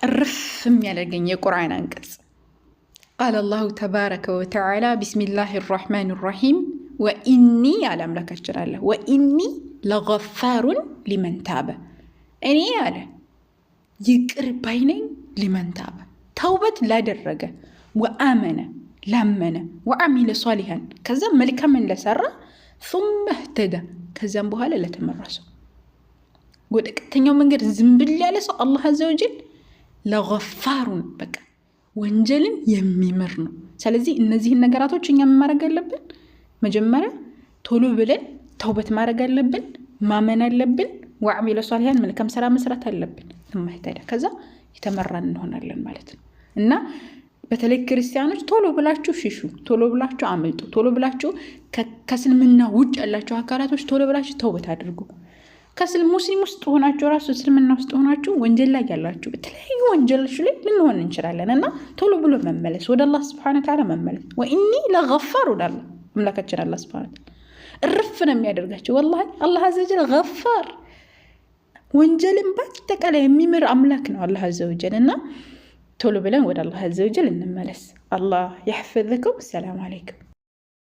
እርፍ የሚያደርገኝ የቁርአን አንቀጽ قال الله تبارك وتعالى بسم الله الرحمن الرحيم وإني አለ አምላካችን አለ وإني لغفار لمن تاب እኔ አለ ይቅር ባይ ነኝ لمن تاب ተውበት ላደረገ وآمن ላመነ وعمل صالحا ከዛም መልካምን ለሰራ ثم اهتدى ከዚያም በኋላ ለተመራ ሰው ወደ ቀጥተኛው መንገድ ዝንብል ያለ ሰው አላህ عز وجل لغفار በቃ ወንጀልን የሚምር ነው። ስለዚህ እነዚህን ነገራቶች እኛ ማድረግ አለብን። መጀመሪያ ቶሎ ብለን ተውበት ማድረግ አለብን፣ ማመን አለብን። وعمل صالحا መልካም ስራ መስራት አለብን። ثم اهتدى ከዛ የተመራን እንሆናለን ማለት ነው። እና በተለይ ክርስቲያኖች ቶሎ ብላችሁ ሽሹ፣ ቶሎ ብላችሁ አምልጡ፣ ቶሎ ብላችሁ ከእስልምና ውጭ ያላችሁ አካላቶች ቶሎ ብላችሁ ተውበት አድርጉ። ሙስሊም ውስጥ ሆናችሁ ራሱ እስልምና ውስጥ ሆናችሁ ወንጀል ላይ ያላችሁ በተለያዩ ወንጀሎች ላይ ልንሆን እንችላለን። እና ቶሎ ብሎ መመለስ ወደ አላህ سبحانه وتعالى መመለስ። وإني لغفار ወደ አላህ አምላካችን አላህ سبحانه وتعالى እርፍ ነው የሚያደርጋቸው። والله አላህ عز وجل غفار ወንጀልን በአጠቃላይ የሚምር አምላክ ነው አላህ عز وجل። እና ቶሎ ብለን ወደ አላህ عز وجل እንመለስ። አላህ يحفظكم። سلام عليكم።